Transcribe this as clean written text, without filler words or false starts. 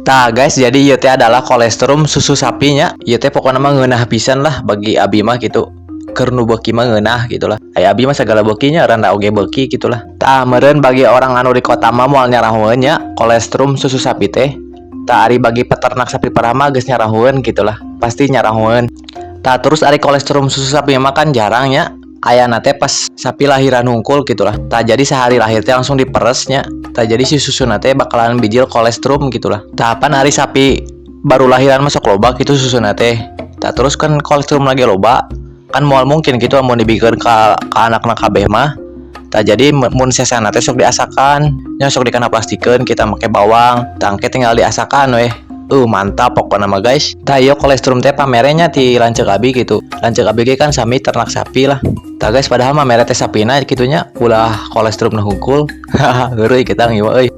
Tah guys, jadi ieu teh adalah kolestrum susu sapinya. Ieu teh pokoknya mah ngeunah pisan lah bagi abi mah gitu. Keur nu beuki mah ngeunah gitu lah. Aya abi mah sagala beukinya, randa oge beuki gitu lah. Tah, meureun bagi orang anu di kota mah moal nyarahoeun nya kolestrum susu sapi teh. Tah, ari bagi peternak sapi perah mah geus nyarahoeun gitu lah. Pasti nyarahoeun. Tah, terus ari kolestrum susu sapi mah kan jarang nya. Ayana teh pas sapi lahiran hungkul gitu lah. Tah, jadi sehari lahir teh langsung diperes nya. Tah, jadi si susuna teh bakalan bijil kolestrum gitu lah. Tah, pan ari sapi baru lahiran mah sok loba gitu susuna teh. Tah, terus kan kolestrum lagi loba kan moal mungkin gitu mun dibikeun ka anakna kabeh mah. Tah, jadi mun sesana teh sok diasakan nya, sok dikana plastikeun kita make bawang. Tah, engke tinggal diasakan weh. Mantap pokoknya mah, guys. Tah, ieu kolestrum teh pamerenya ti lanceuk abi gitu. Lanceuk abi ge kan sami ternak sapi lah. Tah guys, padahal mah mere teh sapina kitu nya, ulah kolestrum nu hungkul. Heureuy kita ngiwa euy.